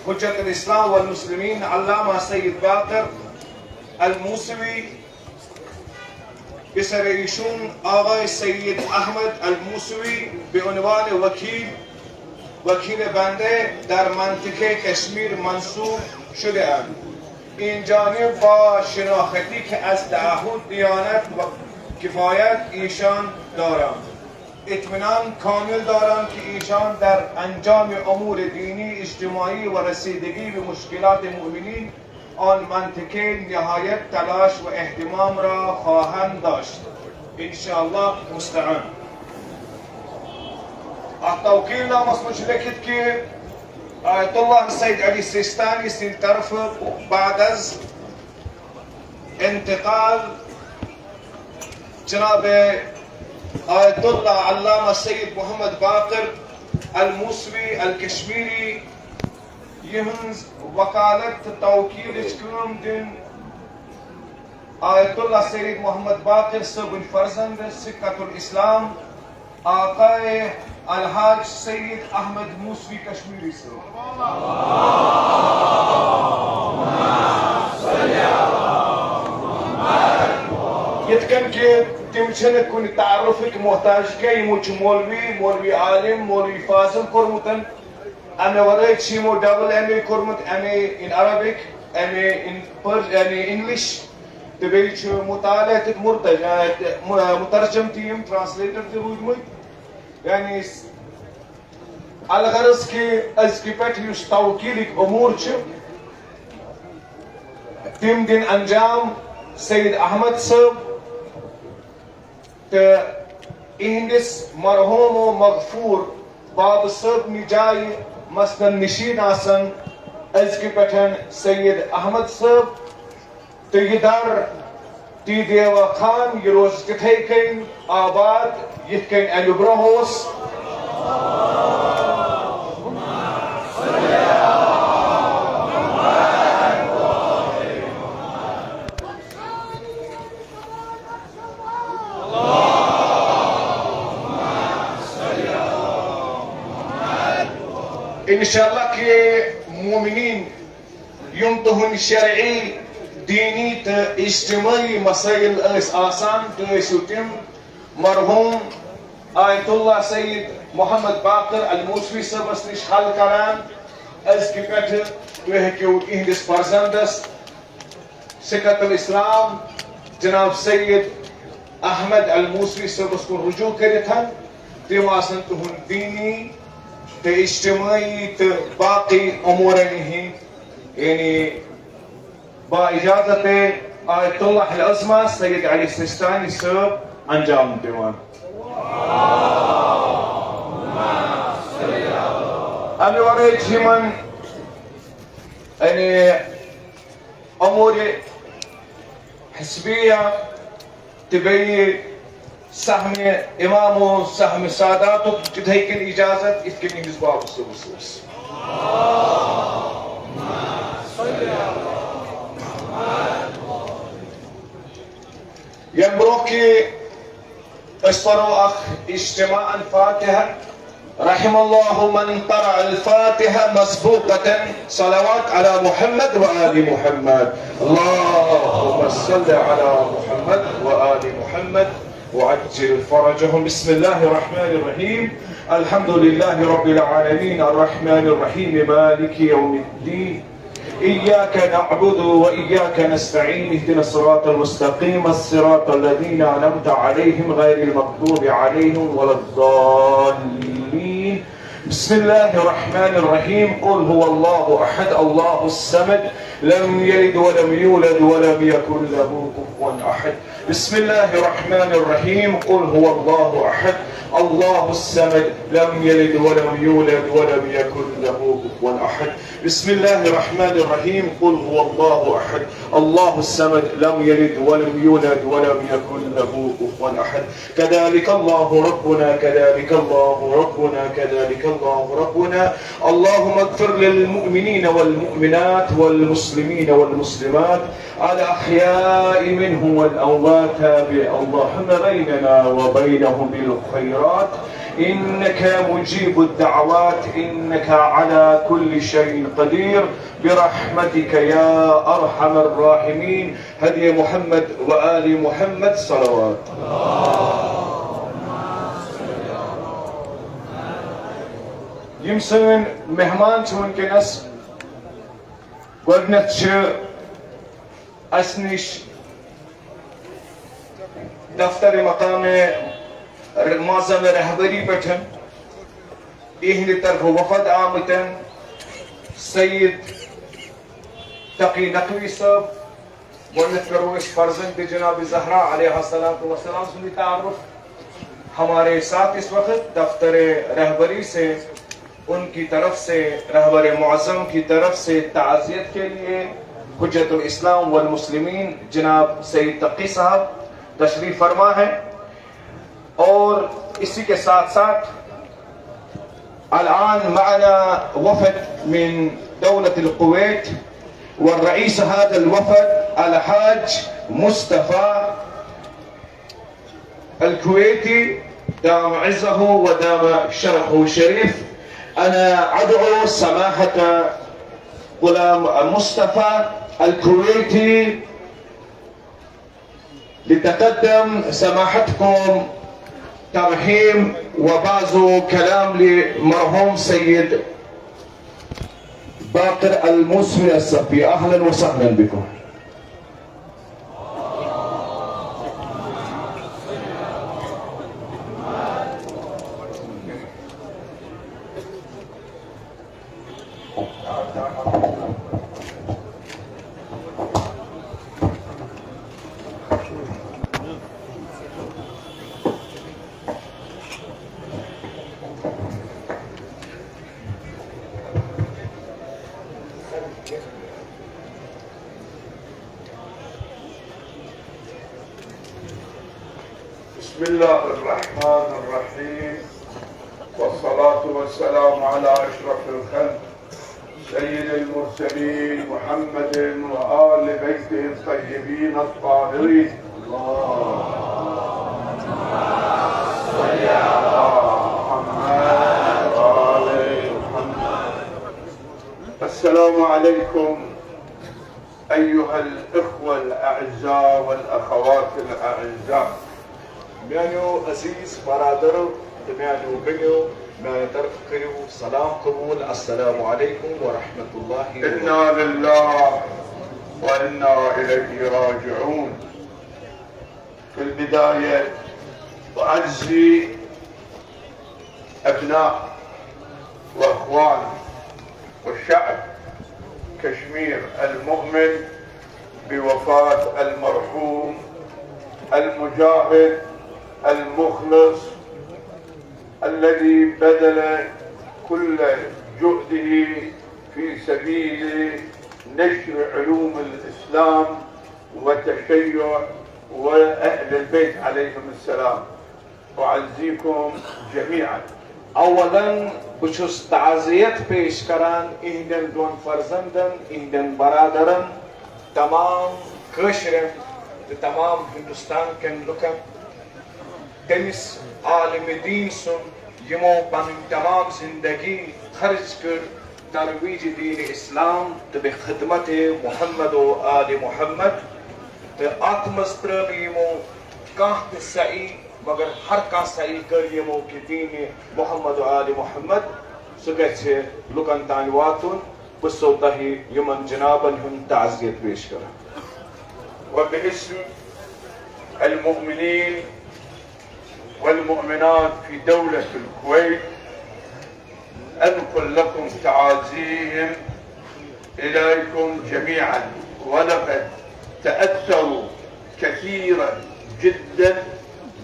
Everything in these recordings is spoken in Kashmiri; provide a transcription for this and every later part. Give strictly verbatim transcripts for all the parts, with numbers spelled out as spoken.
حجت الاسلام والمسلمین علامہ سید باقر الموسوی، پسر ایشون آقای سید احمد الموسوی به عنوان وکیل، وکیل بنده در منطقهٔ کشمیر منصوب شده اند. این جانب با شناختی که از تعهد، دیانت و کفایت ایشان دارم، اطمینان کامل دارم که ایشان در انجام امور دینی، اجتماعی و رسیدگی به مشکلات مؤمنین آن منطقه نهایت تلاش و اهتمام را خواهند داشت. انشاءالله مستعان. اتھ توکیل نامس منٛز چھُ لیٚکھِتھ کہِ آیت اللہ سید علی سیستانی سٕنٛدِ طرفہٕ بعد از انتقال جناب آیت اللہ علامہ سید محمد باقر الموسوی الکشمیری یِہٕنٛز وکالت تہٕ توکیلٕچ کٲم دِنۍ آیت اللہ سید محمد باقر صٲبٕنۍ فرزند سکت الاسلام آقائے الحاج سید احمد موسوی کشمیری صٲب۔ یِتھ کٔنۍ کہِ تِم چھِنہٕ کُنہِ تعارفٕکۍ محتاج کینٛہہ، یِمو چھُ مولوی، مولوی عالم، مولوی فاضل کوٚرمُت۔ امہِ ورٲے چھِ یِمو ڈبل ایم اے کوٚرمُت، M A in Arabic, M A in پر ایم اے انگلش، تہٕ بیٚیہِ چھُ مطالعہ تہٕ مرتج-، آ، تہٕ م-، مترجم تہِ یِم ٹرانسلیٹر تہِ روٗدمٕتۍ۔ یعنی الغرض کہِ أزکہِ پٮ۪ٹھ یُس توکیلٕکۍ امور چھِ، تِم دِن انجام سید احمد صٲب۔ تہٕ اِہِنٛدِس مرحوم و مغفور بابہٕ صٲبنہِ جایہِ مثنن نشین آسن أزکہِ پٮ۪ٹھ سید احمد صٲب۔ تہٕ یہِ در تی دیوا خان، یہِ روزِ تِتھے کٔنۍ آباد یِتھ کٔنۍ امہِ برونٛہہ اوس۔ انشاءاللہ کہ مومنین، یِم تُہنٛدۍ شرعی، دینی تہٕ اجتماعی مسائل ٲسۍ آسان، تُہۍ ٲسِو تِم مرحوم آیت اللہ سید محمد باقر الموسوی صٲبس نِش حل کران۔ أزکہِ پٮ۪ٹھٕ تُہۍ ہیٚکِو تِہنٛدِس فرزندس سکت الاسلام جناب سید احمد الموسوی صٲبس کُن رجوع کٔرِتھ، تِم آسن تُہُنٛد دینی تہٕ اجتماعی تہٕ باقی امورن ہٕنٛدۍ، یعنی با اجازت آیت اللہ العظمی سید علی سیستانی صٲب انجام دِوان۔ امہِ ورٲے چھِ یِمن، یعنی، امور حسبیہ تہٕ بیٚیہِ سہمِ امام و سہمِ ساداتُک تِتھے کٔنۍ اجازت، یِتھ کٔنۍ یِہنٛدِس بابہٕ صٲبس اوس۔ ییٚمہِ برونٛہہ کہِ أسۍ پرو اکھ اجتماعاً فاتحہ۔ رحم الله من قرأ الفاتحة مسبوقة صلوات على محمد وآل محمد. اللهم صل على محمد وآل محمد وعجل فرجهم. بسم الله الرحمن الرحيم. الحمد لله رب العالمين، الرحمن الرحيم، مالك يوم الدين. إياك نعبد وإياك نستعين، اهدنا الصراط المستقيم، الصراط الذين أنعمت عليهم غير المغضوب عليهم ولا الضالين. بسم الله الرحمن الرحيم. قل هو الله أحد، الله الصمد، لم يلد ولم يولد ولم يكن له كفوا أحد. بسم الله الرحمن الرحيم. قل هو الله أحد، الله الصمد، لم يلد ولم يولد ولم يكن له كفوا أحد. بسم الله الرحمن الرحيم. قل هو الله أحد، الله الصمد، لم يلد ولم يولد ولم يكن له كفوا أحد. كذلك الله ربنا، كذلك الله ربنا، كذلك الله ربنا. اللهم اغفر للمؤمنين والمؤمنات والمسلمين والمسلمات الأحياء منهم والأموات، تابع اللهم بيننا وبينهم بالخيرات. إنك مجيب الدعوات، إنك على كل شيء قدير، برحمتك يا أرحم الراحمين. هدي محمد وآل محمد صلوات. یِم سٲنۍ مہمان چھِ وٕنکیٚنَس، گۄڈٕنیٚتھ چھِ اَسہِ نِش دفتر مقام معظم رہبری پٮ۪ٹھ، یِہنٛدِ طرفہٕ وفد آمٕتٮ۪ن سید تقی نقوی صٲب۔ گۄڈٕنیٚتھ کرو أسۍ فرزند جناب زہرا علیہ الصلوۃ والسلام سُنٛد تعارف۔ ہمارے ساتھ اس وقت دفتر رہبری سے، ان کی طرف سے، رہبر معظم کی طرف سے تعزیت کے لیے حجت الاسلام والمسلمین جناب سید تقی صاحب تشریف فرما ہے۔ اور اسی کے ساتھ ساتھ الآن معنا وفد من دولة الكويت، والرئيس هذا الوفد الحاج مصطفى الكويتي، دام عزه ودام شرفه الشريف. أنا أدعو سماحة غلام مصطفى الكويتي لتقدم سماحتكم ترحيب وبعض كلام لمرحوم سيد باقر الموسوي الصفي. أهلا وسهلا بكم. بسم الله الرحمن الرحيم، والصلاة والسلام على أشرف الخلق سيد المرسلين محمد وآل بيته الطيبين الطاهرين. اللهم صل على محمد وآل محمد. السلام عليكم أيها الإخوة الأعزاء والأخوات الأعزاء. میانیو عزیز برادرو تہٕ میانیو بیٚنیو، میانہِ طرفہٕ کٔرِو سلام قبول۔ السلام علیکم ورحمۃ اللہ وبرکاتہ۔ إنا لله وإنا إليه راجعون. في البداية أعزي أبناء وإخوان وشعب كشمير المؤمن بوفاة المرحوم المجاهد المخلص الذي بذل كل جهده في سبيل نشر علوم الإسلام والتشيع وأهل البيت عليهم السلام. أعزيكم جميعا. اولاً، بہٕ چھُس تعزیت پیش کران اِہنٛدٮ۪ن دۄن فرزندن، اِہنٛدٮ۪ن برادرن، تمام کٲشرٮ۪ن تہٕ تمام ہندوستان کٮ۪ن لُکن، تٔمِس عالم دین سُنٛد، یِمو پنٕنۍ تمام زندگی خرچ کٔر ترویج دین اسلام تہٕ بیٚیہِ خدمت محمد و آل محمد، تہٕ اتھ منٛز ترٲو نہٕ یِمو کانٛہہ تہِ سعی، مگر ہر کانٛہہ سعی کٔر یِمو کہِ دین محمد و آل محمد سُہ گژھِ لُکن تام واتُن۔ بہٕ چھُسو تۄہہِ یِمن جنابن ہُنٛد تعزیت پیش کران۔ وباسم المؤمنين والمؤمنات في دولة الكويت أنقل لكم تعازيهم إليكم جميعا، ولقد تأثروا كثيرا جدا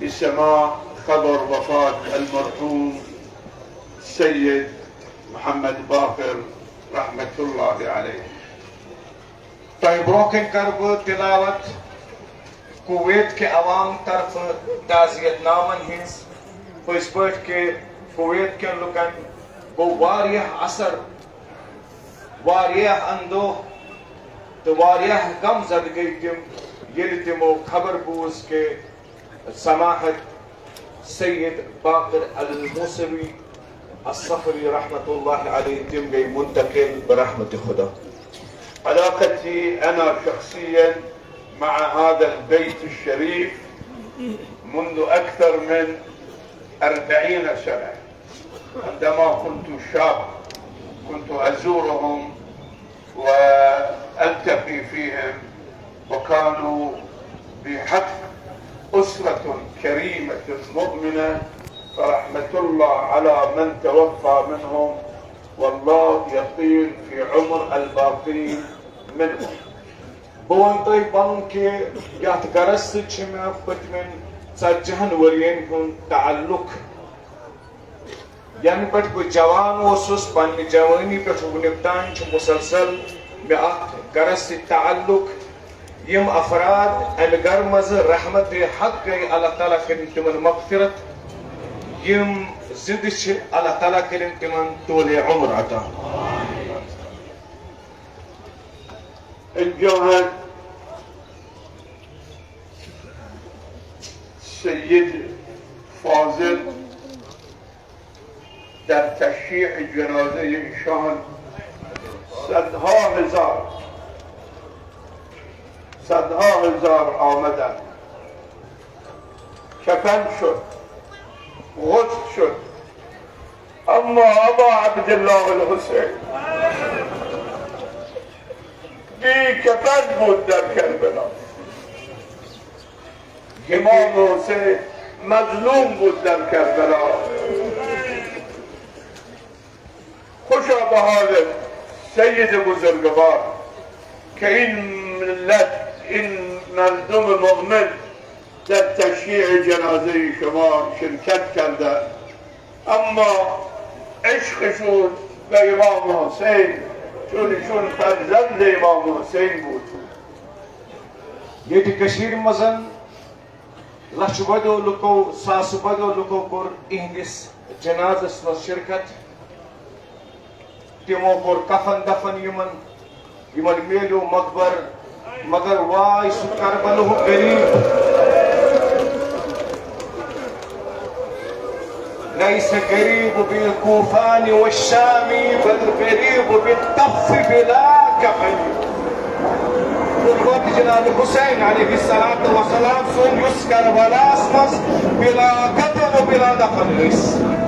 بسماع خبر وفاة المرحوم السيد محمد باقر رحمة الله عليه. تۄہہِ برونٛہہ کنہِ کرٕ بہٕ تلاوت کویت کہِ عوام طرفہٕ تعزیت نامن ہٕنٛز۔ پٔزۍ پٲٹھۍ کہِ کویت کٮ۪ن لُکن گوٚو واریاہ اثر، واریاہ اندوہ تہٕ واریاہ غم زدٕ گٔے تِم، ییٚلہِ تِمو خبر بوٗز کہِ سماحت سید باقر الموسوی الصفری رحمة الله عليه، تم گئی منتقل برحمت خدا۔ علاقتي أنا شخصيًا مع هذا البيت الشريف منذ أكثر من أربعين سنة. عندما كنت شاب كنت أزورهم وألتقي فيهم، وكانوا بحق أسرة كريمة مؤمنة، فرحمة الله على من توفى منهم، والله يطيل في عمر الباقين منهم. بہٕ وَنہٕ تۄہہِ پَنُن کہِ یَتھ گَرَس سۭتۍ چھِ مےٚ پٔتمٮ۪ن ژَتجِہَن ؤرِین ہُنٛد تعلق۔ یَنہٕ پٮ۪ٹھ بہٕ جوان اوسُس، پننہِ جوٲنی پٮ۪ٹھ وُنیُک تام چھُ مُسلسل مےٚ اَتھ گَرَس سۭتۍ تعلق۔ یِم افراد اَمہِ گَرٕ منٛزٕ رحمت حق گٔے، اللہ تعالیٰ کٔرِن تِمَن مغفرت۔ یِم زِندٕ چھِ، اللہ تعالیٰ کٔرِن تِمَن طولِ عمر عطا۔ اینجا ہست سید فاضل در تشییع جنازهٔ ایشان صدها هزار، صدها هزار آمدند. کفن شد، غسل شد، اما ابا عبدالله الحسین بی کفن بود در کربلا. امام حسین مظلوم بود در کربلا. خوشا به حال سید بزرگوار که این ملت، این مردم مؤمن در تشییع جنازهٔ شما شرکت کردند، اما عشقشون به امام حسین، چون ایشون فرزند امام حسین بود. ییٚتہِ کٔشیٖرِ منٛز لَچھِ بَدیو لُکو، ساسہٕ بَدیو لُکو کوٚر اِہِنٛدِس جنازَس منٛز شرکت۔ تِمو کوٚر کفن دفن یِمن، یِمن میلیو مقبر، مگر واے سُہ کربلہُک غریب۔ ليس غريب بالكوفان والشام، بل غريب بالطف بلا كفن۔ قربت جناب حسین علیہ الصلوۃ والسلام سُنٛد یُس کربلاہس منٛز بلا کفن و بلا دفن ٲسۍ۔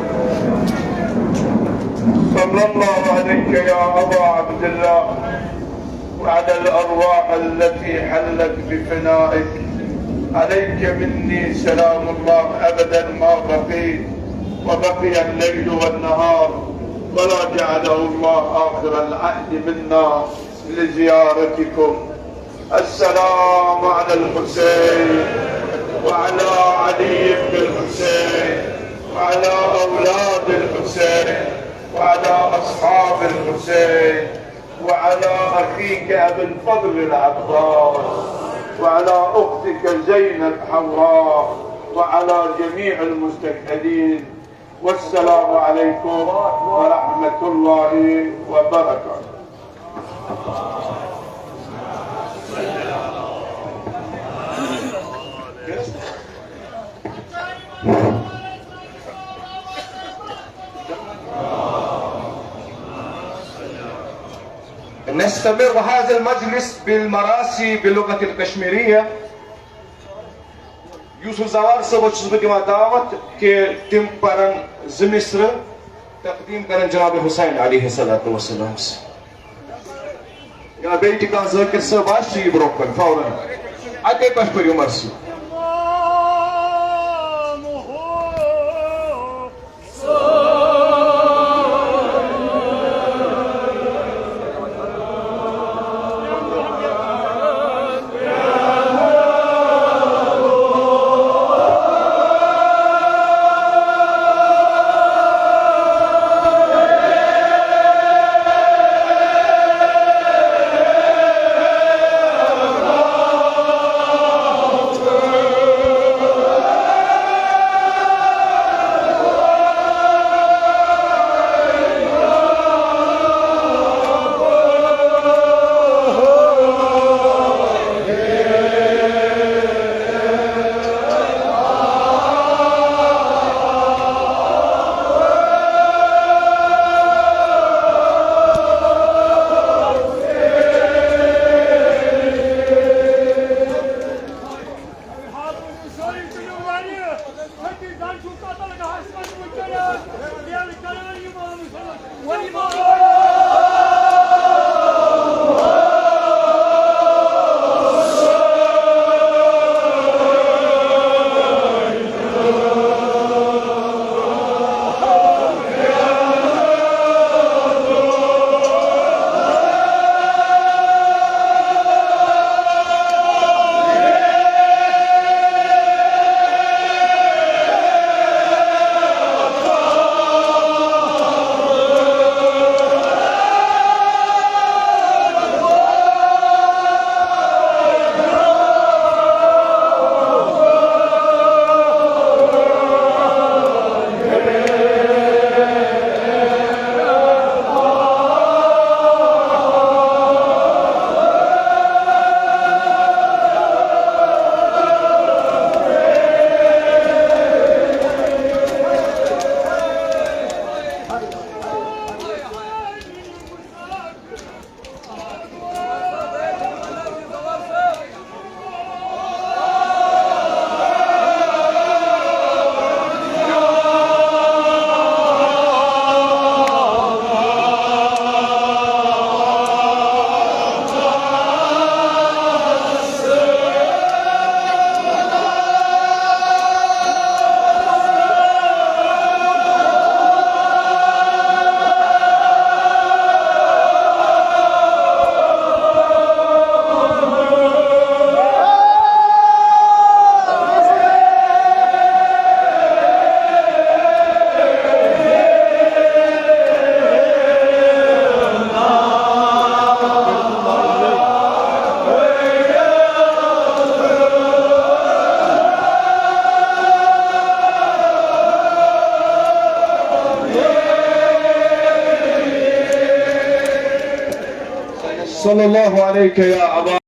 صلى الله عليك يا أبا عبد الله وعلى الأرواح التي حلت بفنائك. عليك مني سلام الله أبدا ما بقيت، وبقي الليل والنهار، ولا جعله الله آخر العهد منا لزيارتكم. السلام على الحسين وعلى علي بن الحسين وعلى أولاد الحسين وعلى أصحاب الحسين وعلى أخيك أبي الفضل العباس وعلى أختك زينب حواء وعلى جميع المستشهدين. والسلام عليكم ورحمة الله وبركاته. نستمر هذا المجلس بالمراسي باللغة الكشميرية. یوسف زوار صٲبس چھُس بہٕ دِوان دعوت کہِ تِم پرن زٕ مصرٕ، تقدیٖم کرن جناب حسین علیہ الصلوۃ والسلام۔ یا بیٚیہِ تہِ کانٛہہ ذٲکِر صٲب آسہِ، سُہ یی برٛونٛہہ کُن فوراً۔ اَتے پٮ۪ٹھ پٔرِو مرثی۔ صلى الله عليك يا أبا